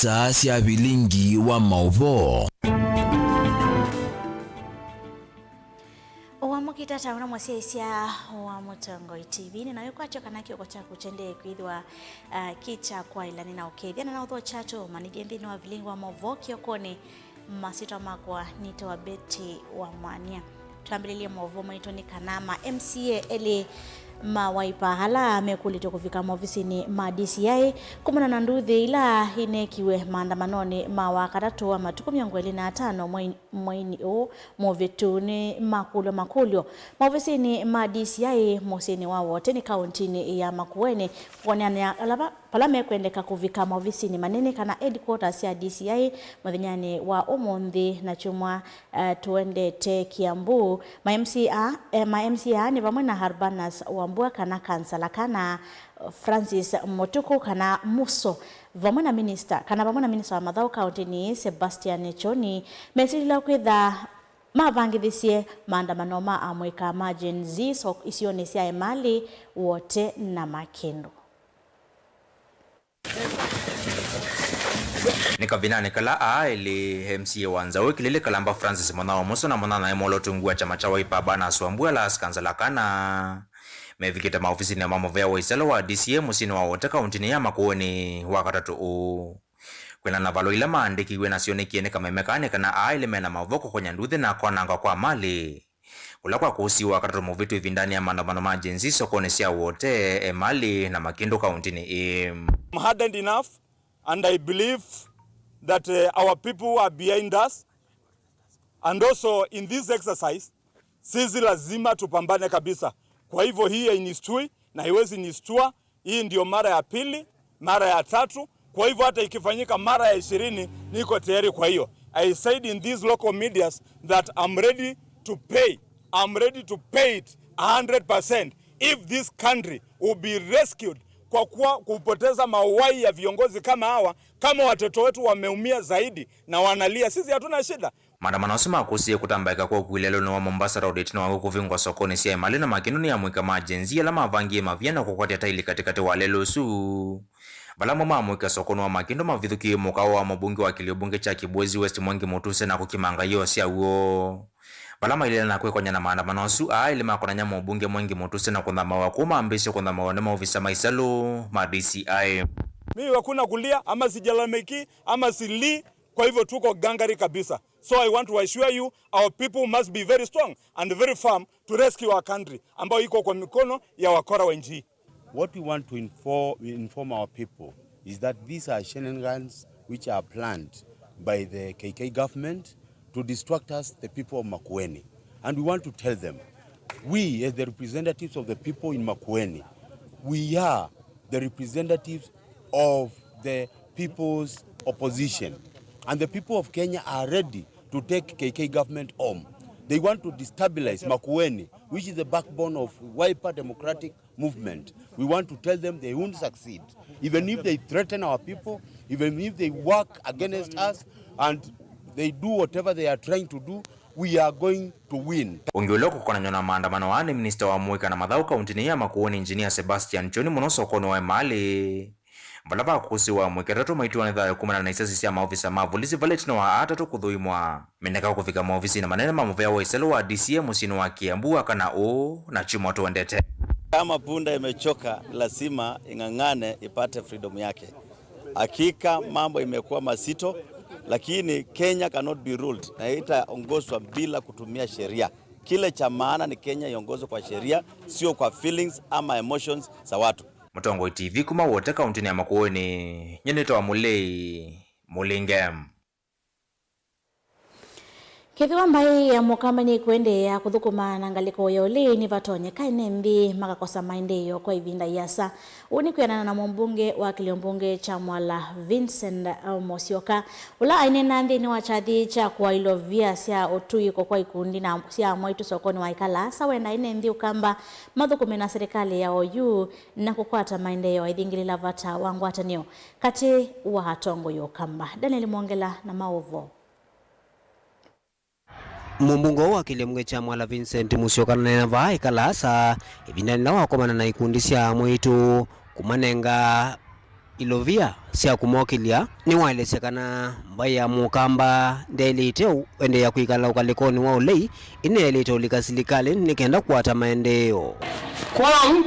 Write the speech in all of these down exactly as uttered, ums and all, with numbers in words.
Saa sya vilingi wa maũvoo. Ũamũkĩte ta ũla mũsyaĩĩsya wa Mũtongoi T V, nĩnaĩkwatyo kana kĩoko kyaku kyendee kwĩthĩwa, ah, kĩ kya kwaĩla. Nĩnaũkethya na naũthokya tũmanyĩthye nthĩnĩ wa vilingi wa maũvoo kĩokonĩ. Masyĩtwa makwa nĩtawa Betty Wamwania. Twambĩlĩlye maũvoo maitũ nĩ kana ma M C A elĩ ma Wiper ala mekũlĩtwe kũvika maovisinĩ ma D C I kumana na nduthi ila ineekiwe maandamanonĩ ma Wakatatũ wa matukũ mĩongo ĩlĩ na atano mwei-, mweinĩ ũũ mũvĩtu nĩmakũlw'a makũlyo maovisinĩ ma D C I mũsyĩnĩ wa Woteni kaũntinĩ ya Makueni kũkoneanĩa ala va-, vala mekwendeka kũvika maovisinĩ manene kana headquarters sya D C I mũthenyanĩ wa ũmũnthĩ na kyumwa, eh, tũendete Kiambu. Ma M C A, eh, ma M C A nĩ vamwe na Urbanus Wambua kana Kansala kana Francis Mutuku kana Muso, vamwe na minista, kana vamwe na minista wa mathaũ kaũntinĩ Sebastian Choni, mesilĩla kwĩtha mavangĩthisye maandamano ma amũika ma Gen Z so-, isionĩ sya Emali, Wote na Makindu. Nĩ kavindanĩ kala aa elĩ, M C A wa Nzaũ Ĩkilĩlĩ Kalamba Francis Mũnyaũ Mũso na mũnyanyae mwolootu ungu wa kyama kya Wiper Barnas Wambua Last Kansala kana mevikĩte maovisinĩ ma mũvea wa ĩselo wa D C I mũsyĩnĩ wa Wote kaũntinĩ ya Makueni Wakatatũ ũũ. Kwĩana na valũa ila maandĩkĩiwe nasyo nĩkĩe nĩ kameme kaa nĩ kana aa elĩ mena mavoko kũnya nduthi na kwanangwa kwa malĩ kũla kwakũsiwe Wakatatũ mũvĩtu ĩvindanĩ ya maandamano ma Gen Z sokonĩ sya Wote, Emali na Makindu kaũntinĩ ĩĩ. I'm hardened enough and I believe that, uh, our people are behind us and also in this exercise sisi lazima tupambane kabisa. Kwa hivyo hii hainishtui na haiwezi nishtua. Hii ndio mara ya pili, mara ya tatu. Kwa hivyo hata ikifanyika mara ya ishirini, niko tayari. Kwa hiyo, I said in these local medias that I'm ready to pay. I'm ready to pay it a hundred percent if this country will be rescued. Kwa kuwa kupoteza mauai ya viongozi kama hawa, kama watoto wetu wameumia zaidi na wanalia, sisi hatuna shida. Maandamano asu makũsie kũtambaĩka kwa ũkuĩ lelũnĩ wa Mombasa Road ĩtina wa kũvingwa sokonĩ sya Emali na Makindu nĩ amũika ma Gen Z ala mavangie mavia na kũkwatya taili katĩkatĩ wa lelũ ũsu. Vala amwe ma amũika sokonĩ wa Makindu mavithũkĩie mũkawa wa mũmbunge wa kĩlĩo mbunge kya Kibwezi West Mwangi Mutuse na kũkimanga ioo syaw'o. Vala mailĩla na kwĩkonya na maandamano asu, aa elĩ makonany'a mũmbunge Mwangi Mutuse na kũthamawa kũu mambĩĩsye kũthamawa nĩ maovisa ma ĩsalũ ma D C I. Mimi hakuna kulia ama silalamiki ama silii, kwa hivyo tuko gangari kabisa. So I want to assure you, our people must be very strong and very firm to rescue our country ambayo iko kwa mikono ya wakora wa nchi hii. What we want to info-, inform our people is that these are shenanigans which are planned by the K K government to distract us, the people of Makueni. And we want to tell them, we as the representatives of the people in Makueni, we are the representatives of the people's opposition. And the people of Kenya are ready to take K K government home. They want to destabilize Makueni, which is the backbone of Wiper Democratic Movement. We want to tell them they won't succeed. Even if they threaten our people, even if they work against us, and they do whatever they are trying to do, we are going to win. Ũngĩ ũla ũkũkonanywa na maandamano aa nĩ minista wa mũika na mathaũ kaũntinĩ ya Makueni, Engineer Sebastian Choni, mũno sokonĩ wa Emali, vala vakũsiwe amũika atatũ maitiwa nĩ thayũ kumana na isasi sya maovisa ma volisi vala ĩtina wa atatũ kũthũimwa meneka kũvika maovisinĩ manene ma mũvea wa ĩsalũ wa D C I mũsyĩnĩ wa Kiambu wakana ũũ na kyumwa tũendete. Kama punda imechoka, lazima ing'ang'ane ipate freedom yake. Hakika mambo imekuwa mazito, lakini Kenya cannot be ruled na itaongozwa bila kutumia sheria. Kile cha maana ni Kenya iongozwe kwa sheria, sio kwa feelings ama emotions za watu. Mũtongoi T V kuma Wote kaũntinĩ ya Makueni, nyie nĩtawa Mũlei Mũlinge. Kethĩwa mbaĩ ya Mũkamba nĩkũendeea kũthũkũma na ngalĩko ya ũlei, nĩvatonyeka ene nthĩ makakosa maendeeo kwa ĩvinda ĩasa. Ũu nĩ kwĩanana na mũmbunge wa kĩlĩo mbunge kya Mwala, Vincent, uh, Musyoka, ũla aineena nthĩnĩ wa kyathĩ kya kũaĩlwa via sya ũtũĩko kwa ikundi na sya amwaitũ sokonĩ wa Ĩkalaasa, wenda ene nthĩ Ũkamba mathũkũme na serĩkalĩ ya O U na kũkwata maendeeo aithingĩlĩla vata wa ngwatanĩo katĩ wa atongoi Ũkamba. Daniel Mwongela na maũvoo. Mũmbunge ũũ wa kĩlĩo mbunge kya Mwala Vincent Musyoka aneena vaa Ĩkalaasa ĩvindanĩ yĩla wakomana na ikundi sya amwaitũ kũmanenga Ilovia sya kũmokĩlya nĩwaelesya kana mbaĩ ya Mũkamba ndyaĩlĩte ũendeea kwĩkala ũkalĩkonĩ wa ũlei, ĩneelĩte ũlika silikalĩ nĩ kenda kũkwata maendeeo. Kwoou,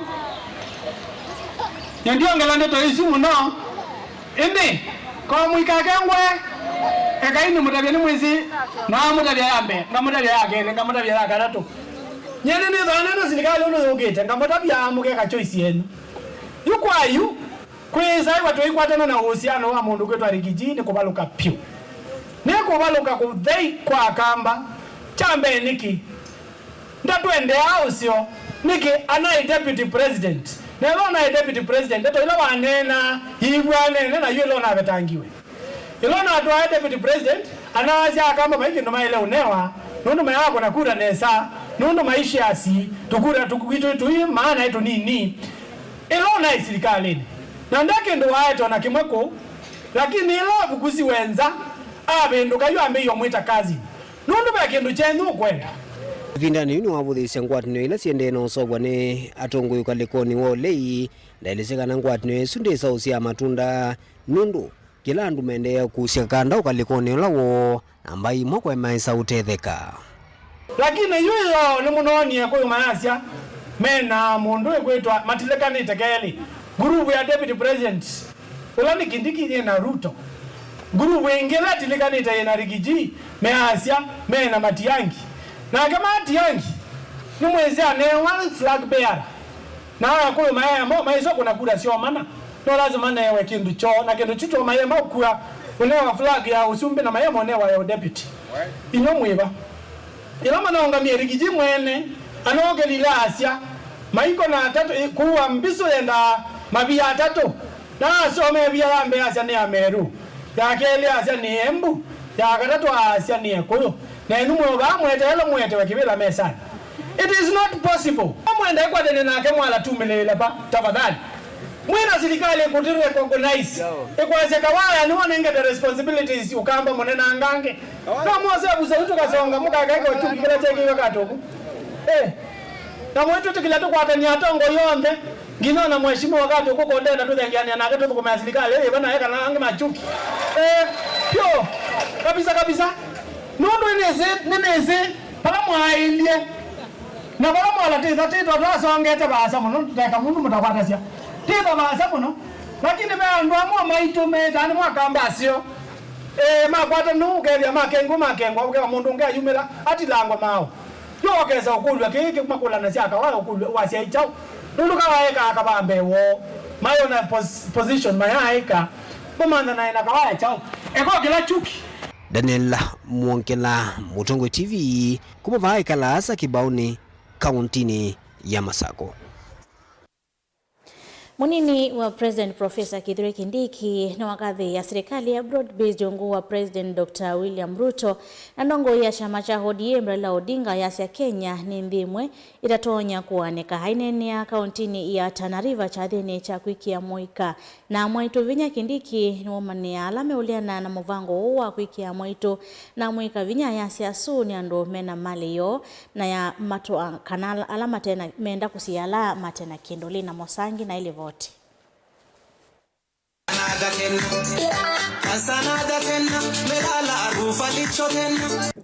nĩndyongela ndeto isu mũno, ĩndĩ ko mũikakengwe, ekai nĩmũtavye nĩmwĩsĩ, na mũtavya ya mbee, ngamũtavya ya kelĩ, ngamũtavya ya katatũ. Nyie nĩnĩthwa nene silikalĩ ũndũ yũkĩte, ngamũtavya mũkeka choice yenyu. Yu kwa yu, kwĩsaĩwa tũikwatana na ũhusiano wa mũndũ kwĩtwa Rigiji nĩ kũvalũka pyũ. Nĩ kũvalũka kũthei kwa Akamba. Kya mbee nĩkĩ? Ndatwendeaa ũseo. Nĩkĩ anaĩ deputy president? Na ĩla ũnaĩ deputy president, ndeto ila waneenaa iiw'aa nene na yu ĩla ũnavetangiwe. Ĩla ũnatwae deputy president, anaasya Akamba vai kĩndũ maĩle ũnewa, nũndũ mayakũna kura nesa, nũndũ maishiasi tũkura twitũ tũi maana ĩ tũnini. Ĩla ũnaĩ silikalĩnĩ, na nde kĩndũ waaete ona kĩmwe kũu, lakini ĩla avukusiwe nza, avĩndũka yu ambĩĩe ũmwĩta cousin, nũndũ ve kĩndũ kyenyu ũkwenda. Ĩvindanĩ yĩu nĩwavũthĩĩsya ngwatanĩo ila syendee na ũseũvw'a nĩ atongoi ũkalĩkonĩ wa ũlei. Ndaelesya kana ngwatanĩo ĩsu ndĩsa ũsyaa matunda, nũndũ kĩla andũ mendeea kũsya kanda ũkalĩkonĩ ũla woo, na mbaĩ imwe kwa imaĩsa ũtetheka. Lakini yu yoo nĩmũnoonie kũyũ mayasya mena mũndũ ĩkwĩtwa matilekanĩte kelĩ. Nguruvu ya deputy president ũla nĩ Kindiki yĩ na Ruto. Nguruvu ĩngĩ ĩla ĩtilikanĩte yĩ na Rigiji, measya mena Matiang'i. Nake Matiang'i nĩmwĩsĩ anewa flag bearer. Na Akũyũ maema maiswa kũna kura syoo mana, no lazima newe kĩndũ kyoo, na kĩndũ kyu kyoo maema ũkua, ũnewa flag ya ũsumbĩ na maema ũnewa ya ũdeputy. Inywa mwĩva? Ĩla manaũngamie Rigiji mwene, anookelile asya, maiko na atatũ, ĩ, kũua mbisũ yendaa mavia atatũ, na asomea via ya mbee asya nĩ Ameru, ya kelĩ asya nĩ Embu, ya katatũ asya nĩ Ekũyũ, nenyu mwĩ o vaa mweteele mũetewe kĩvĩla mesanĩ. It is not possible. Mwenda ĩkwatene nake mwala tumĩlĩĩle pa, tafadhali. Mwĩna silikalĩ ĩkũtĩ recognize. Ĩkwasya Kawaya nĩwonengete responsibilities Ũkamba mũnenangange. No mwose vusa ũtũ kasonga mũkakaeka ũchuki kĩla kyekĩiwe Katũkũ. Eh. Na mwĩtwĩtĩkĩla tũkwatany'a atongoi onthe. Nginya ona mheshimiwa Katũkũ kondena tũthengeanĩa nake tũthũkũmĩa silikalĩ ĩva naye kana angĩ machuki. Eh, pyo. Kabisa kabisa. Nũndũ nĩnĩsĩ, nĩnĩsĩ, vala mwaaĩlye. Na vala mwala tĩtha, tĩtha twasongete vaasa mũno, ndeka mũndũ mũtakwatasya. Tĩtha vaasa mũno. Lakini ve andũ amwe maitũ metaa nĩ mwakamba aseo. Ee, makwata nũũ, ũkethĩa makengwa, makengwa, ũkeva mũndũ ũngĩ ayumĩla, atilangwa maũ. Yo ũkesa ũkũlw'a kĩĩ kĩmakũlanasya Kawaya ũkũlw'a, wasya ĩ kyaũ? Nũndũ Kawaya ekaa kavaa mbee woo. Mayona pos-, position mayaaĩka. Mamanthanae na Kawaya kyaũ? Eko kĩla chuki. Daniel Mwongela, Mũtongoi T V, kuma vaa ĩkalaa Asa Kĩbaũnĩ, kaũntĩnĩ ya Masako. Mũnini wa President Professor Kithure Kindiki nĩwakathĩĩa silikalĩ ya broad based ungu wa President Doctor William Ruto, na ndongoi ya kyama kya O D M Raila Odinga yasya Kenya nĩ nthĩ ĩmwe ĩtatonya kũanĩka. Aineenea kaũntĩnĩ ya Tana River kyathĩnĩ kya kwĩkĩa mũika na mwaitũ vinya, Kindiki nĩwaumanĩa ala meũleana na mũvango ũũ wa kwĩkĩa mwaitũ na mũika vinya, ayasya asu nĩ andũ mena malĩ yoo na ya matũa kana ala, ala matena, menda kũsiĩa ala matena kĩndũ. Lina Mosangi na ilivoti.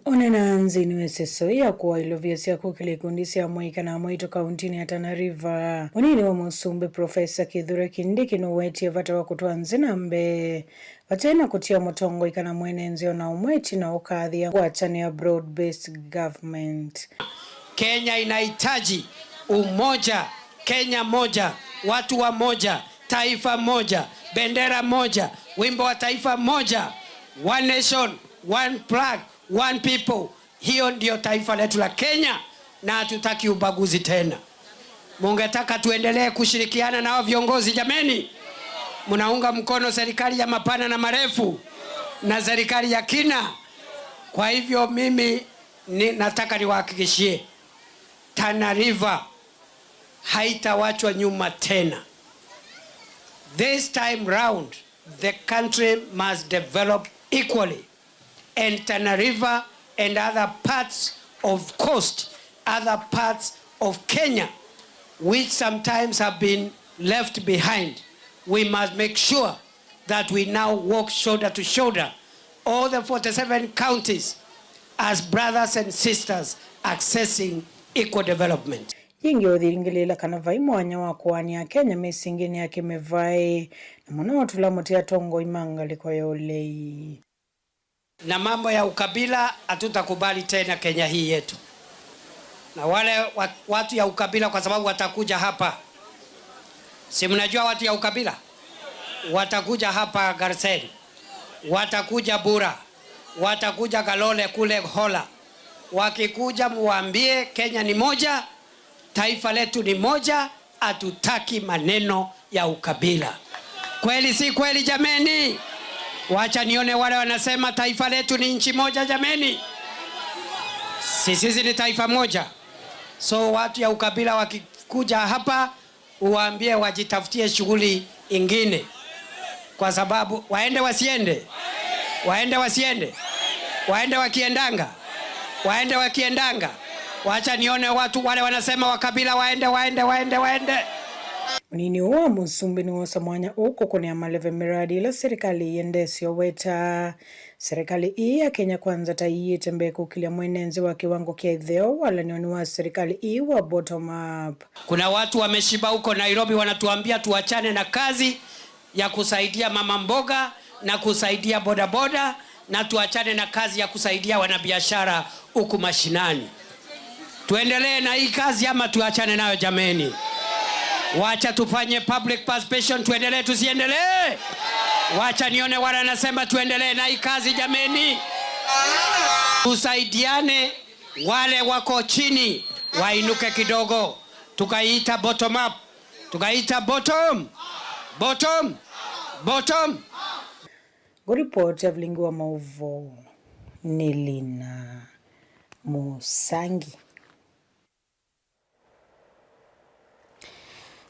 Ũneena nthĩnĩ wa ĩseso ya kũaa ilovia sya kũkĩla ikundi sya mũika na mwaitũ kaũntĩnĩ ya Tana River, mũnini wa mũsumbĩ Professor Kithure Kindiki nũwetie vata wa kũtwaa nthĩ na mbee vate na kũtia mũtongoi kana mwene nthĩ o na ũmwe ĩtina ũkathĩa ngwatanĩo ya broad based government. Kenya inahitaji umoja, Kenya moja, watu wa moja, taifa moja, bendera moja, wimbo wa taifa moja, one nation, one flag, one people. Hiyo ndio taifa letu la Kenya, na hatutaki ubaguzi tena. Mungetaka tuendelee kushirikiana na hao viongozi jameni? Mnaunga mkono serikali ya mapana na marefu na serikali ya kina. Kwa hivyo mimi ni, nataka niwahakikishie, Tana River haitawachwa nyuma tena. This time round, the country must develop equally, and Tana River and other parts of coast, other parts of Kenya, which sometimes have been left behind, We must make sure that we now walk shoulder to shoulder, all the forty-seven counties, as brothers and sisters accessing equal development. Yĩngĩ ũthingĩlĩĩla kana vai mwanya wa kũaanĩa Akenya mĩsingĩnĩ ya kĩmĩvaĩ, na mũno tũla mũtĩ atongoi ma ngalĩko ya ũlei. Na mambo ya ukabila hatutakubali tena Kenya hii yetu. Na wale wa-, watu ya ukabila, kwa sababu watakuja hapa. Si mnajua watu ya ukabila? Watakuja hapa Garsen. Watakuja Bura. Watakuja Galole kule Hola. Wakikuja, muwaambie Kenya ni moja, taifa letu ni moja, hatutaki maneno ya ukabila. Kweli si kweli, jameni? Wacha nione wale wanasema taifa letu ni nchi moja, jameni. Si sisi ni taifa moja? So watu ya ukabila wakikuja hapa, uwaambie wajitafutie shughuli ingine. Kwa sababu, waende wasiende? Waende wasiende? Waende wakiendanga? Waende wakiendanga? Wacha nione watu wale wanasema wakabila waende, waende, waende, waende. Mũnini ũũ wa mũsumbĩ nĩwosa mwanya ũũ kũkũnĩa maleve mĩradi ĩla serikali ĩendesyo weta. Serikali ii ya Kenya Kwanza ta iĩte mbee kũkĩlya mwene nzĩ wa kĩwango kya ĩtheo walanĩonĩ wa serikali ii wa bottom up. Kuna watu wameshiba huko Nairobi, wanatuambia tuachane na kazi ya kusaidia mama mboga na kusaidia bodaboda, na tuachane na kazi ya kusaidia wanabiashara huku mashinani. Tuendelee na hii kazi ama tuachane nayo, jameni? Wacha tufanye public participation, tuendelee, tusiendelee? Wacha nione wale wanasema tuendelee na hii kazi, jameni. Tusaidiane, wale wako chini wainuke kidogo. Tukaiita bottom up. Tukaiita bottom, bottom, bottom. Ngũripoti ya vilingi wa maũvoo nĩ Lina Mũsangi.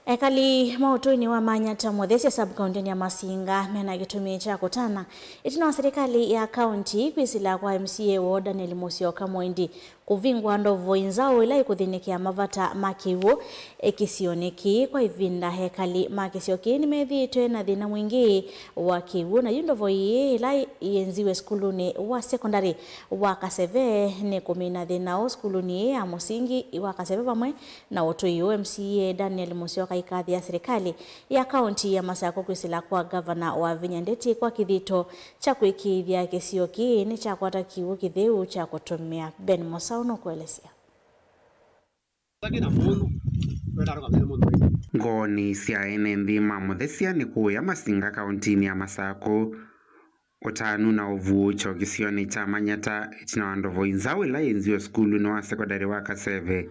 Ekali ma ũtũinĩ wa Manyata Mũthesya sub-kauntinĩ ya Masinga mena kĩtumi kya kũtana ĩtina wa serikali ya kaunti kwĩsĩla kwa M C A woo Daniel Mũsyoka Mũindi kũvingũa ndovoi nzaũ ĩla ĩkũthĩnĩkĩa mavata ma kĩw'ũ kĩsionĩ kĩĩ. Kwa ĩvinda, ekali ma kĩsio kĩĩ nĩmethĩĩtwe na thĩna mwingĩ wa kĩw'ũ, na yu ndovoi ĩĩ ĩla yĩenziwe sukulunĩ wa sekondalĩ wa Kaseve nĩkũmina thĩna ũũ sukulunĩ ĩĩ ya mũsingi wa Kaseve vamwe na ũtũi ũũ. M C A Daniel Mũsyoka aikathĩa serikali ya kaunti ya Masakũ kwĩsĩla kwa ngavana Wavinya Ndeti kwa kĩthito kya kwĩkĩĩthya kĩsio kĩĩ nĩkyakwata kĩw'ũ kĩtheu kya kũtũmĩa. Ben Mũsaũ nũkũelesya. Ngoonĩ sya ene nthĩ ma Mũthesya nĩ kũũya Masinga kauntinĩ ya Masakũ, ũtanu na ũvuũkyo kĩsionĩ kya Manyata ĩtina wa ndovoi nzaũ ĩla yĩenziwe sukulunĩ wa sekondalĩ wa Kaseve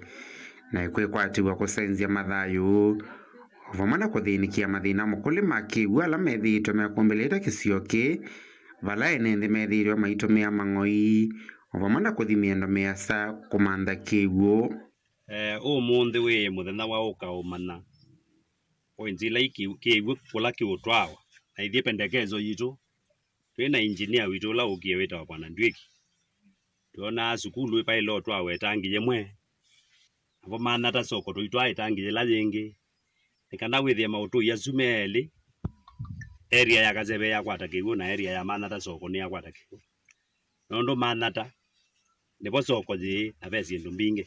na ĩkwĩkwatĩw'a kũsenzya mathayũ, o vamwe na kũthĩnĩkĩa mathĩna mũkũlĩ ma kĩw'ũ ala methĩĩtwe mekũmbĩlĩte kĩsio kĩĩ, vala ene nthĩ methĩĩtwe maitũmĩa mang'oi, o vamwe na kũthi mĩendo mĩasa kũmantha kĩw'ũ. Eh, ũmũnthĩ wĩ mũthenya wa ũkaũmanya points ila i kĩ-, kĩw'ũ kũla kĩũtwawa. Na ithyĩ pendekezo yitũ, twĩ na engineer witũ ũla ũkie wĩtawa Bwana Ndwĩki. Twonaa sukulu ĩpaĩle ũtwawa ĩtangi yĩmwe, navo Manyata soko tũitwaa ĩtangi yĩla yĩngĩ, nĩ kana wĩthĩe maũtũi asu me elĩ, area ya Kaseve yakwata kĩw'ũ na area ya Manyata soko nĩyakwata kĩw'ũ. Nũndũ Manyata nĩvo soko yĩĩ na ve syĩndũ mbingĩ.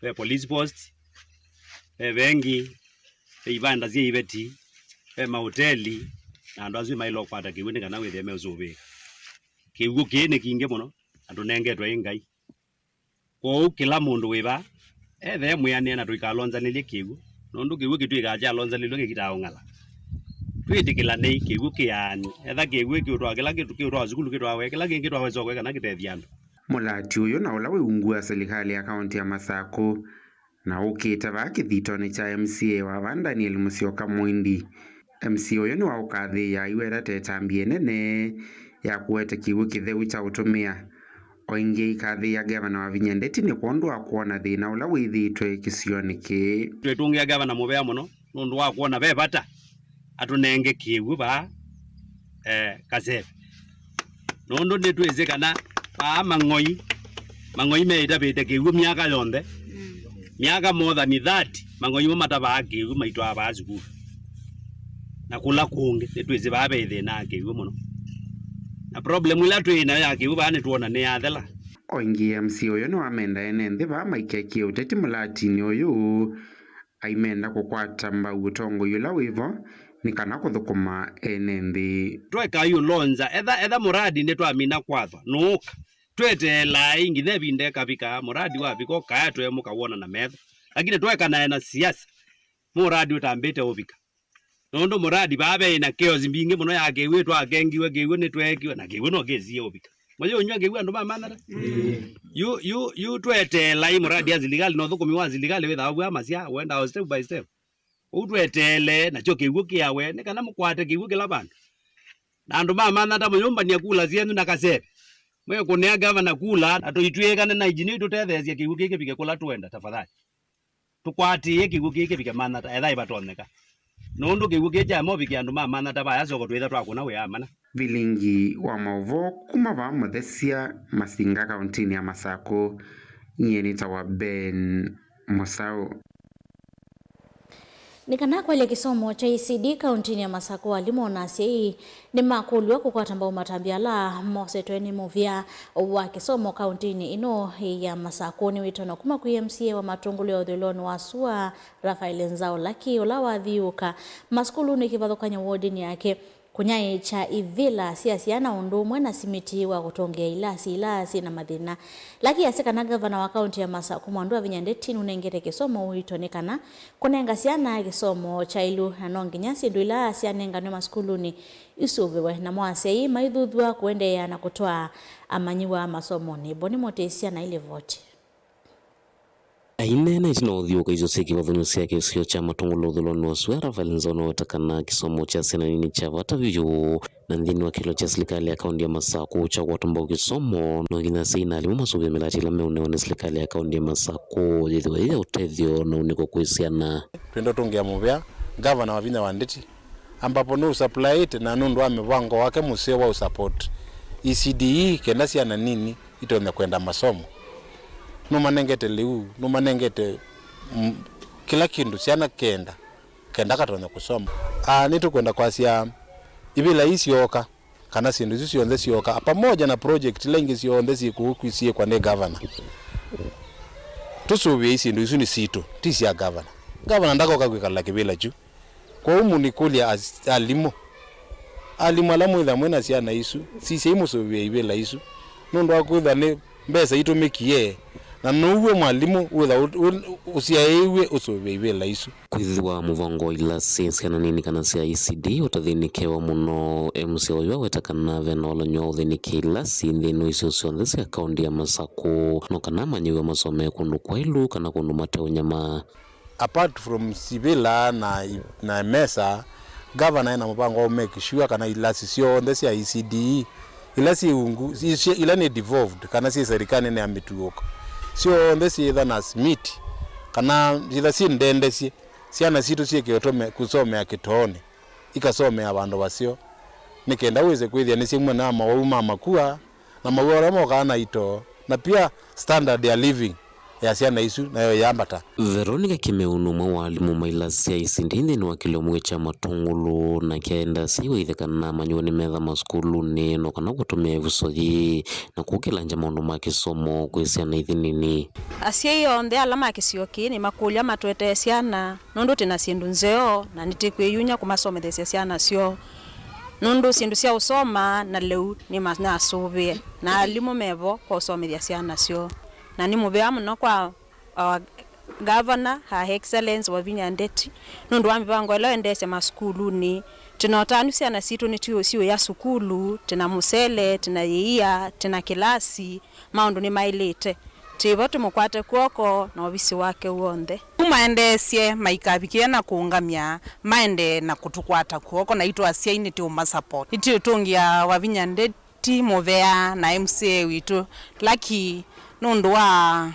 Ve police post, ve vengi, ve ivanda sya iveti, ve maũteli, na andũ asu maĩle ũkwata kĩw'ũ nĩ kana wĩthĩe meũsũvĩĩka. Kĩw'ũ kĩĩ nĩ kingĩ mũno na tũnengetwe ĩ Ngai. Kwoou kĩla mũndũ wĩ vaa ethee mwĩanĩe na tũikalonzanĩlye kĩw'ũ, nũndũ kĩw'ũ kĩtw'ĩkaa kyalonzanĩlw'e kĩkitaa ũng'ala. Twĩtĩkĩlanei kĩw'ũ kĩaanĩ. Etha kĩw'ũ kĩũtwawa kĩla kĩtũ-, kĩũtwawa sukulu kĩtwawe, kĩla kĩngĩ kĩtwawe soko kana kĩtethya andũ. Mũlati ũyũ na ũla wĩ ungu wa silikalĩ ya kaũntĩ ya Masakũ na ũkĩte vaa kĩthitonĩ kya M C A wa vaa Daniel Mũsyoka Mũindi. M C A ũyũ nĩwaũkathĩĩa aiweta ta ĩtambya ĩnene ya kũete kĩw'ũ kĩtheu kya ũtũmĩa. O ĩngĩ aikathĩĩa Ngavana Wavinya Ndeti nĩ kwondũ wa kwona thĩna ũla wĩthĩĩtwe kĩsionĩ kĩĩ. Twĩtũngĩa Ngavana mũvea mũno nũndũ wa kwona ve vata atũnenge kĩw'ũ vaa, eh, Kaseve. Nũndũ nĩtwĩsĩ kana vaa mang'oi, mang'oi meĩtavĩte kĩw'ũ myaka yonthe. Myaka more than thirty, mang'oi mo matavaa kĩw'ũ maitwaa vaa sukulu. Na kũla kũngĩ, nĩtwĩsĩ vaa ve thĩna ya kĩw'ũ mũno. Na problem ĩla twĩ nayo ya kĩw'ũ vaa nĩtwona nĩyathela. O ĩngĩ, M C A ũyũ nĩwamenda ene nthĩ vaa maikekĩe ũteti mũlatinĩ ũyũ, aimenda kũkwata mbau ũtongoi ũla wĩvo nĩ kana kũthũkũma ene nthĩ. Tweka yu lonza, etha, etha mũradi nĩtwamina kwathwa, nũũka. Tweteelaa ĩ nginya ĩvinda ĩkavika, mũradi wavika, ũkaya tũemũka wona na metho. Lakini twekanae na siasa, mũradi ũtambĩte ũvika. Nũndũ mũradi vaa veĩ na chaos mbingĩ mũno ya kĩw'ũ, twakengiwe kĩw'ũ, nĩtweekiwe, na kĩw'ũ no kĩsie ũvika. Mwĩyĩ ũnywa kĩw'ũ andũ mamanyata. Yu, yu, yu tweteelai mũradi ya silikalĩ na ũthũkũmi wa silikalĩ wĩthawa vua masya, wendaa o step by step. Ũu tweteele, nakyo kĩw'ũ kĩawe, nĩ kana mũkwate kĩw'ũ kĩla vandũ. Na andũ mamanyata mũyũmbany'a kula syenyu na kaseve. Mwĩkũnĩa gavana kula, na tũitw'ĩĩkane na injinia itũtetheesye kĩw'ũ kĩĩ kĩvike kũla tũenda, tafadhali. Tũkwatĩĩe kĩw'ũ kĩĩ kĩvike Manata, etha ĩvatonyeka. Nũndũ kĩw'ũ kĩĩ kyaema ũvikĩa andũ ma Manata vaya soko twĩtha twakũna wĩa mana. Vilingi wa maũvoo kuma vaa Mũthesya Masinga kaũntĩnĩ ya Masakũ, nyie nĩtawa Ben Mũsaũ. Nĩ kana kwelya kĩsomo kya E C D kaũntĩnĩ ya Masakũ, alimũ na asyai nĩmakũlw'a kũkwata mbau matambya ala mosetwe nĩ mũvĩa wa kĩsomo kaũntĩnĩ ĩno ya Masakũ. Nĩ wĩtano kuma kwĩ M C A wa Matũngũlũ ya ũthũĩlonĩ wa sua, Raphael Nzau Laki, ũla wathiũũka masukulunĩ kĩvathũkany'o wodinĩ yake, kũnyaĩĩkya ivĩla sya syana ũndũ ũmwe na simiti wa kũtũngĩa ilasi ila syĩ na mathĩna. Laki asya kana ngavana wa kaũntĩ ya Masakũ Mwandu Wavinya Ndeti nũnengete kĩsomo ũito nĩ kana kũnenga syana kĩsomo kyaĩlu, na no nginya syĩndũ ila syanenganwe masukulunĩ isũvĩwe, namo asyai maithuthw'a kũendeea na kũtwaa amanyĩw'a masomonĩ. Boni Mũtĩsya na ilivoti. Aineena ĩtina wa ũthiũũka isio syĩ kĩvathũkany'o sya kĩsio kya Matũngũlũ ũthũĩlonĩ wa sua, Raphael Nzau nĩwaweta kana kĩsomo kya syana nini nĩ kya vata vyũ, na nthĩnĩ wa kĩlĩko kya silikalĩ ya kaũntĩ ya Masakũ kya kũkwata mbau kĩsomo, no nginya asyai na alimũ masũvĩe mĩlatĩle ĩla meũnewa nĩ silikalĩ ya kaũntĩ ya Masakũ yĩthĩwe yĩ ya ũtethyo na ũnĩko kwĩ syana. Twenda ũtũngĩa mũvea ngavana Wavinya wa Ndeti, ambapo nũsupplyĩte na nũndũ wa mĩvango wake mũseo wa ũsupport E C D E kenda syana nini itonya kwenda masomo. Nũmanengete lĩu, nũmanengete, mm, kĩla kĩndũ syana kenda, kenda katonya kũsoma. Ah, nĩtũkwenda kwasya ivĩla ii syooka, kana syĩndũ isu syonthe syooka, pamoja na project ila ingĩ syonthe syĩkũu kwisiĩkwa nĩ gavana. Tũsũvĩei syĩndũ isu nĩ sitũ, ti sya gavana. Gavana ndakoka kwĩkala kĩvĩla kyu. Kwoou mũnikũlya as-, alimũ. Alimũ ala mwĩtha mwĩ na syana isu, sisyai mũsũvĩe ivĩla isu. Nũndũ wa kwĩthwa nĩ mbesa itũmĩkie, na now'o mwalimũ wĩtha ũ-, ũ-, ũsyaĩiw'e ũsũvĩe ivĩla isu. Kwĩthĩwa mũvango wa ilasi syana nini kana sya E C D ũtathĩnĩkĩawa mũno, M C A ũyũ aweta kana ve na ũlany'o wa ũthĩnĩkĩa ilasi nthĩnĩ wa isio syonthe sya kaũntĩ ya Masakũ, no kana amanyĩw'a masomee kũndũ kwaĩlu kana kũndũ mateũnyama. Apart from sivĩla na, na mesa, gavana ena mũvango wa make sure kana ilasi syonthe sya E C D E, ila syĩ ungu, i-, ila nĩ devolved, kana syĩ serikalĩnĩ ya mĩtuũko, syonthe syĩtha na simiti, kana syĩtha syĩ ndendesye, syana sitũ syĩke ũtome-, kũsomea kĩtoonĩ, ikasomea vandũ vaseo, nĩ kenda wĩse kwĩthĩa nĩsyaumwa na mawau ma makua, na mawau ala mokaa na ito, na pia standard ya living ya syana isu nayo yambata. Veronica Kĩmeu nĩ ũmwe wa alimũ ma ilasi sya E C D nthĩnĩ wa kĩlĩko kya Matũngũlũ, nake aenda asyai waithe kana amanyĩw'a nĩmetha masukulunĩ, no kana kũtũmĩa ĩvuso yĩĩ na kũkĩlangya maũndũ ma kĩsomo kwĩ syana ithi nini. Asyai onthe ala ma kĩsio kĩĩ nĩmakũlya matũetee syana, nũndũ twĩ na syĩndũ nzeo na nĩtĩkwĩyumya kũmasomethesya syana syoo. Nũndũ syĩndũ sya ũsoma na lĩu nĩmanasũvĩe, na alimũ mevo kwa ũsomethya syana syoo. Na nĩ mũvea mũno kwa, uh, Governor, Her Excellency Wavinya Ndeti, nũndũ wa mĩvango ĩla ũendeesya masukulunĩ. Twĩ na ũtanu syana sitũ nĩtwĩ siũya sukulu, twĩ na mũsele, twĩ na yĩia, twĩ na kĩlasi, maũndũ nĩmaĩlĩte. Twĩ vo tũmũkwate kw'oko na ovisi wake w'onthe. Yu maendeesye maikavikĩe na kũũngamya, maendee na kũtũkwata kw'oko, naitũ asyai nĩtũũmasupport. Nĩtũũtũngĩa Wavinya Ndeti mũvea na M C A witũ Lucky nũndũ wa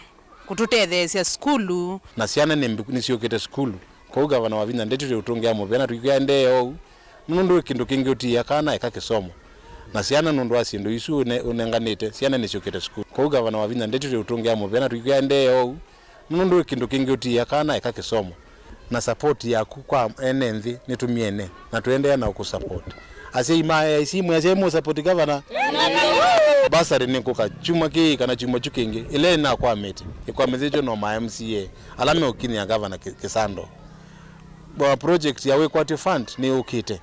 kũtũtetheesya sukulu. Na syana nĩ mbi-, nĩsyũkĩte sukulu. Kwoou Gavana Wavinya Ndeti tũũtũngĩa mũvea na tũikwĩa endee oou. Nũndũ nĩ kĩndũ kĩngĩ ũtiĩa kana eka kĩsomo. Na syana nũndũ wa syĩndũ isu ũne-, ũnenganĩte, syana nĩsyũkĩte sukulu. Kwoou Gavana Wavinya Ndeti tũũtũngĩa mũvea na tũikwĩa endee oou. Nũndũ nĩ kĩndũ kĩngĩ ũtiĩa kana eka kĩsomo. Na support yaku kwa ene nthĩ nĩtũmyene, na tũendeea na kũsupport. Asyai ma A I C, mwĩ asyai mũ support governor? Bursary nĩkũka kyumwa kĩĩ kana kyumwa kyu kĩngĩ, ĩla ĩnakwamĩte, ĩkwamĩthĩtw'e no ma M C A ala meũkinyĩa governor kĩ-, kĩsando. Bwa project ya wĩkwatyo fund nĩyũkĩte,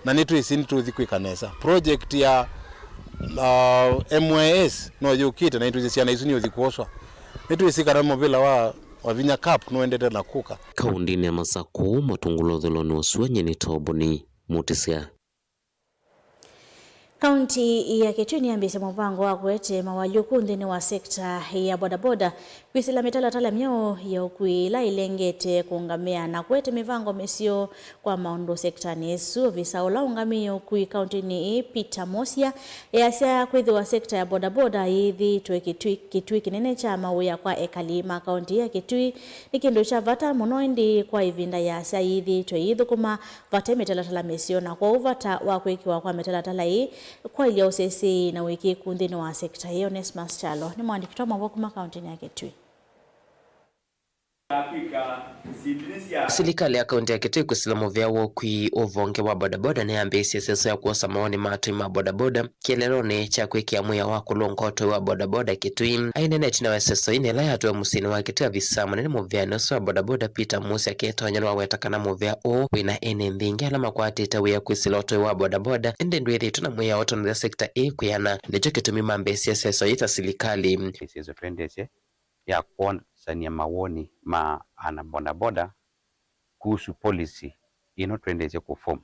na nĩtwĩsĩ nĩtũũthi kwĩka nesa. Project ya, uh, M Y S no yũkĩte, na nĩtwĩsĩ syana isu nĩũthi kwoswa. Nĩtwĩsĩ kana mũvĩla wa Wavinya Cup nũendete na kũka. Kaũndĩnĩ ya Masakũ, matũngũlũ ũthũlonĩ wa sua, nyie nĩ Toboni Mũtĩsya. Kaunti ya Kitui nĩyambĩĩsye mũvango wa kũete mawalyũku nthĩnĩ wa sekta ya bodaboda kwĩsĩla mĩtalatala myeũ ya ũkui ĩla ĩlengete kũũngamĩa na kũete mĩvango mĩseo kwa maũndũ sektanĩ ĩsu. Ovisa ũla ũũngamĩe ũkui kauntinĩ ĩĩ, Peter Mosya, easya kwĩthĩwa sekta ya bodaboda yĩthĩĩtwe kĩtui, kĩtui kĩnene kya mawĩa kwa ekali ma kaunti ya Kitui nĩ kĩndũ kya vata mũno, ĩndĩ kwa ĩvinda yĩasa yĩthĩĩtwe yĩithũkũma vate mĩtalatala mĩseo, na kwoou vata wa kwĩkĩwa kwa mĩtalatala ĩĩ kwaĩlya ũsesei na ũĩkĩĩku nthĩnĩ wa sekta ĩĩ. Onesmus Kyalo nĩ mũandĩki witũ wa maũvoo kuma kauntinĩ ya Kitui. Silikalĩ ya kaunti ya Kitui kwĩsĩla mũvĩa wa ũkui ũvonge wa bodaboda nĩyambĩĩsye ĩseso ya kwosa mawoni ma atũi ma bodaboda kĩeleelonĩ kya kwĩkĩa mwĩao wa kũlũnga ũtũi wa bodaboda Kitui. Aineena ĩtina wa ĩseso ĩĩ ĩla yatwĩwe mũsyĩnĩ wa Kitui, avisa mũnene mũvĩanĩ ũsu wa bodaboda Peter Mosya aketonya nĩwaweta kana mũvĩa ũũ wĩna ene nthĩ ingĩ ala makwatĩte wĩa kwĩsĩla ũtũi wa bodaboda, ĩndĩ ndwĩthĩĩtwe na mwĩao ũtonethya sekta ĩĩ kwĩana. Nĩkyo kĩtumi mambĩĩsye ĩseso yĩĩ ta silikalĩ. Ĩseso twendeesye ya kwosany'a mawoni ma ana bodaboda kuhusu policy ĩno twendeesye kũform.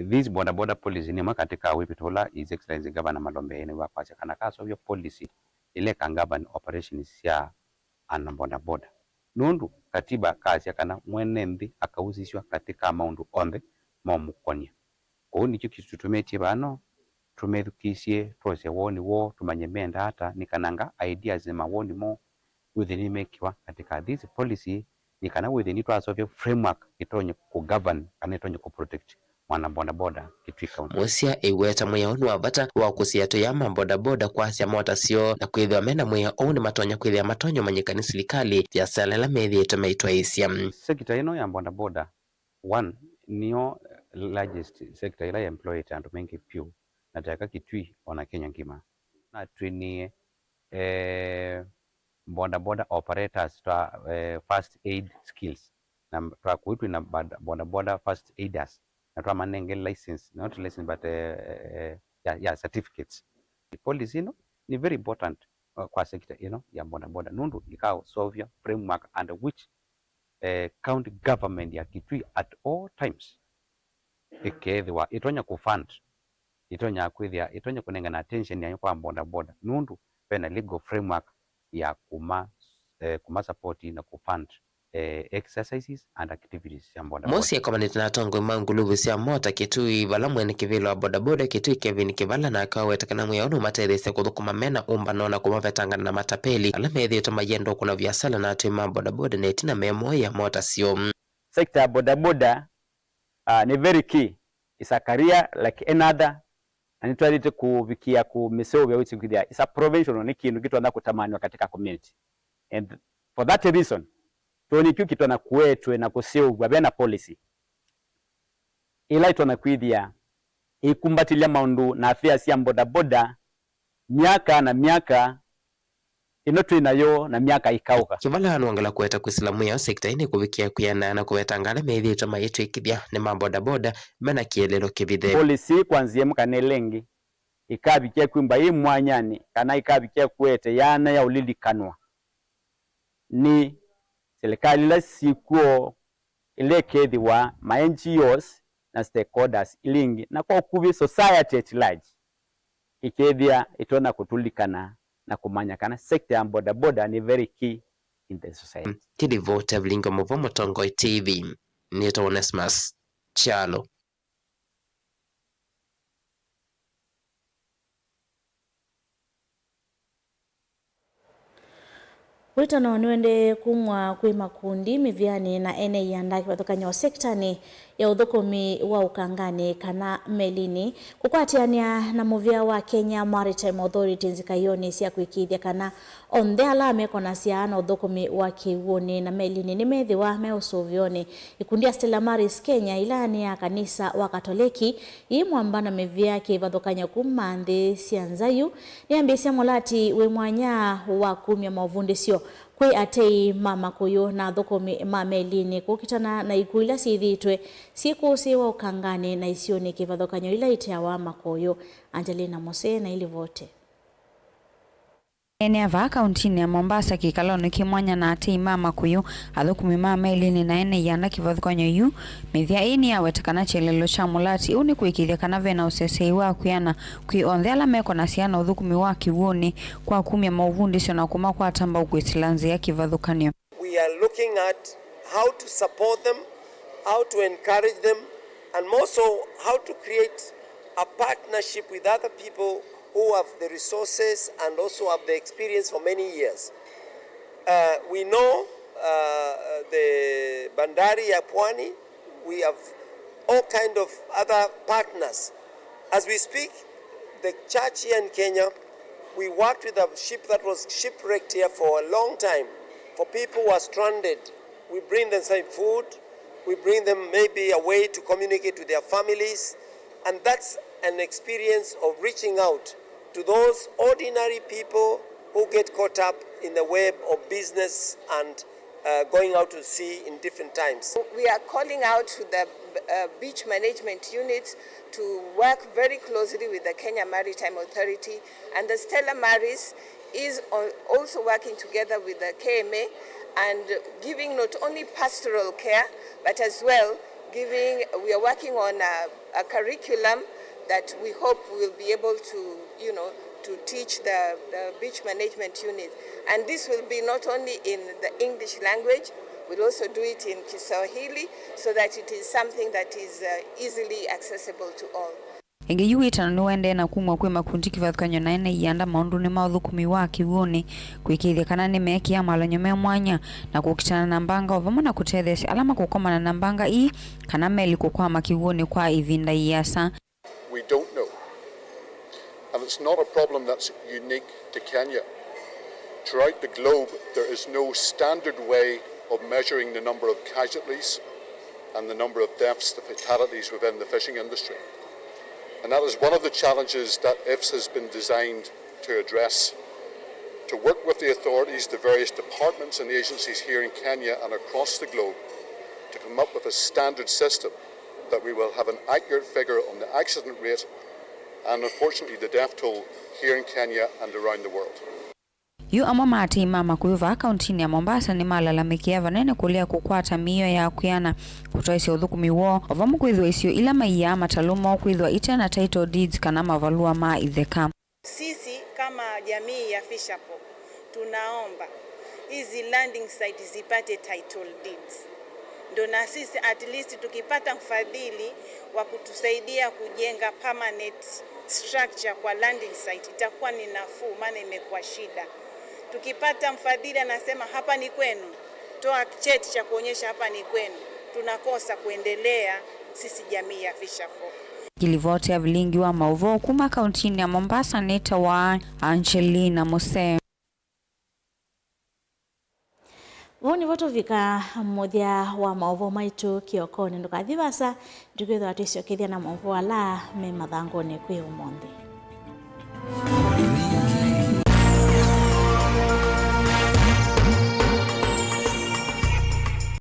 This bodaboda policy nĩ ĩmwe katĩ ka wĩvĩto ũla His Excellency Governor Malombe ĩnĩwa kwasya kana kaseũvya policy ĩla ĩka govern operations sya ana bodaboda. Nũndũ katiba kasya kana mwene nthĩ akausisw'a katĩ ka maũndũ onthe maũmũkony'a. Kwoou nĩkyo kĩtũtũmĩtye vano tũmethukĩĩsye, twose woni woo, tũmanye mendaa ata, nĩ kana nga ideas na mawoni moo wĩthĩe nĩmekĩwa katika this policy, nĩ kana wĩthĩe nĩtwaseũvya framework ĩtonye kũ govern kana ĩtonye kũ protect mwana bodaboda Kitui County. Mosya ĩweta mwĩao nĩ wa vata wa kũsĩĩa atũi aa ma bodaboda kwasya mota syoo na kwĩthĩwa mena mwĩao ũũ nĩmatonya kwĩthĩa matonya ũmanyĩka nĩ silikalĩ viasala ĩla methĩĩtwe maitwaĩĩsya. Sector ĩno ya bodaboda, one, nĩyo largest sector ĩla employete andũ maingĩ vyũ, na ta eka Kitui, ona Kenya ngima. Na twĩnie, eh, boda boda operators twa, eh, first aid skills. Na twakuĩ twĩ na bad-, boda boda first aiders. Na twamanenge license, not license, but, eh, eh, yeah, yeah, certificates. Policy ĩno nĩ very important, uh, kwa sector ĩno ya boda boda. Nũndũ ĩkaseũvya framework under which eh, county government ya Kitui at all times ĩkeethĩwa ĩtonya kũ fund, ĩtonya kwĩthĩa, ĩtonya kũnengana attention yayo kwa boda boda, nũndũ vena legal framework ya kuma, eh, kuma support na kũ fund, eh, exercises and activities sya boda boda. Mosya akomanĩte na atongoi ma nguluvu sya mota Kitui, vala mwene kĩvĩla wa boda boda Kitui Kevin Kĩvala nake aweta kana mwĩao nũmatetheesya kũthũkũma mena ũmbano na kũmavetangana na matapeli ala methĩĩtwe mayenda ũkũna viasala na atũi ma boda boda na ĩtina memoya mota syoo. Sector ya boda boda, uh, nĩ very key. It's a career like any other, na nĩtwaĩlĩte kũvikĩa kũmĩseũvya wĩsĩ kwĩthĩa it's a professional, nĩ kĩndũ kĩtonya kũtamanĩwa katika community. And for that reason, tũonie kĩu kĩtonya kũetwe na kũseũvw'a vena policy ĩla ĩtonya kwĩthĩa ĩkumbatĩlya maũndũ na affairs sya boda boda myaka na myaka ĩno twĩ nayo na myaka ĩkaũka. Kĩvala nũongela kũeta kwĩsĩla mwĩao sekta ĩĩ nĩkũvikĩa kwĩanana na kũvetanga ala methĩĩtwe mayĩtw'ĩkĩthya nĩ ma boda boda mena kĩeleelo kĩvithe. Policy kwa nzĩa ĩmwe kana ĩla ĩngĩ ĩkavikĩa kwĩmba yĩ mwanyanĩ kana ĩkavikĩa kũete yaana ya ũlilikanwa nĩ silikalĩ ila syĩkw'o, ila ĩkethĩwa ma N G Os na stakeholders ila ingĩ, na kwa ũkuvĩ society at large, ĩkethĩa ĩtonya kũtũlikana na kũmanya kana sector ya boda boda nĩ very key in the society. Kĩlivoti ya vilingi wa mũvo Mũtongoi T V, nĩtawa Onesmus Kyalo. Wĩtano nĩũendee kumw'a kwĩ makundi, mĩvĩanĩ na ene ianda kĩvathũkany'o sektanĩ ya ũthũkũmi wa ũkanganĩ kana melinĩ, kũkwatĩanĩa na mũvĩa wa Kenya Maritime Authority nzikaĩonĩ sya kũĩkĩĩthya kana onthe ala mekonasya na ũthũkũmi wa kĩw'ũnĩ na melinĩ nĩmethĩwa me ũsũvĩonĩ. Ikundi ya Stella Maris Kenya, ila nĩ ya kanisa wa Katoleki, yĩ mwamba na mĩvĩa kĩvathũkany'o kuma nthĩ sya nza yu, nĩyambĩĩsya mũlati wĩ mwanya wa kumya maũvundĩsyo kwĩ atei ma makũyũ na athũkũmi ma melinĩ kũkitana na ikuũ ila syĩthĩĩtwe syĩkũsĩĩwa ũkanganĩ na isionĩ kĩvathũkany'o ila iteawa makũyũ. Angelina Mose na ilivoti. Ene vaa kauntinĩ ya Mombasa kĩkalonĩ kĩ mwanya na atei ma makũyũ, athũkũmi ma melinĩ na ene ianda kĩvathũkany'o yu, mĩvĩa ĩĩ nĩyawetekana kyelelo kya mũlati ũũ nĩ kũĩkĩĩthya kana ve na ũseseĩ wa kwĩana kwĩ onthe ala mekonasya na ũthũkũmi wa kĩw'ũnĩ kwa kumya maũvundĩsyo na kũmakwata mbau kwĩsĩla nzĩa kĩvathũkany'o. We are looking at how to support them, how to encourage them, and more so how to create a partnership with other people who have the resources and also have the experience for many years. Uh, we know, uh, the Bandari ya Pwani, we have all kind of other partners. As we speak, the church here in Kenya, we worked with a ship that was shipwrecked here for a long time. For people who are stranded, we bring them some food, we bring them maybe a way to communicate with their families, and that's an experience of reaching out to those ordinary people who get caught up in the web of business and, uh, going out to sea in different times. We are calling out to the, uh, beach management units to work very closely with the Kenya Maritime Authority, and the Stella Maris is al-, also working together with the K M A and giving not only pastoral care, but as well giving, we are working on a, a curriculum that we hope will be able to, you know, to teach the, the beach management unit. And this will be not only in the English language, we'll also do it in Kiswahili, so that it is something that is, uh, easily accessible to all. Ĩngĩ yu wĩtano nĩũendee na kumw'a kwĩ makundi kĩvathũkany'o na ene ianda maũndũnĩ ma ũthũkũmi wa kĩw'ũnĩ, kũĩkĩĩthya kana nĩmeekĩa malany'o me mwanya na kũkitana na mbanga, o vamwe na kũtetheesya ala makũkomana na mbanga ii kana meli kũkwama kĩw'ũnĩ kwa ĩvinda ĩasa. We don't know. And it's not a problem that's unique to Kenya. Throughout the globe, there is no standard way of measuring the number of casualties and the number of deaths, the fatalities within the fishing industry. And that is one of the challenges that IFS has been designed to address, to work with the authorities, the various departments and agencies here in Kenya and across the globe to come up with a standard system that we will have an accurate figure on the accident rate and, unfortunately, the death toll here in Kenya and around the world. Yu amwe ma atei ma makũyũ vaa kauntinĩ ya Mombasa nĩmalalamĩkĩa vanene kũlea kũkwata mĩio ya kwĩana kũtwaĩsya ũthũkũmi woo, o vamwe kwĩthĩwa isio ila maiaa matalũ moo kwĩthĩwa ite na title deeds kana mavalũa ma itheka. Sisi kama jamii ya Fisherfolk, tunaomba hizi landing site zipate title deeds. Ndo na sisi at least tukipata mfadhili wa kutusaidia kujenga permanent structure kwa landing site, itakuwa ni nafuu, maana imekuwa shida. Tukipata mfadhili anasema, "Hapa ni kwenu," toa cheti cha kuonyesha hapa ni kwenu, tunakosa kuendelea sisi jamii ya Fisherfolk. Ngilivoti ya vilingi wa maũvoo kuma kauntinĩ ya Mombasa nĩtawa Angelina Muse. Vau nĩvo tũvika mũthya wa maũvoo maitũ kĩokonĩ. Ndũkathi vaasa, nĩtũkwĩthĩwa twĩsyokethya na maũvoo ala me mathangũnĩ kwĩ ũmũnthĩ.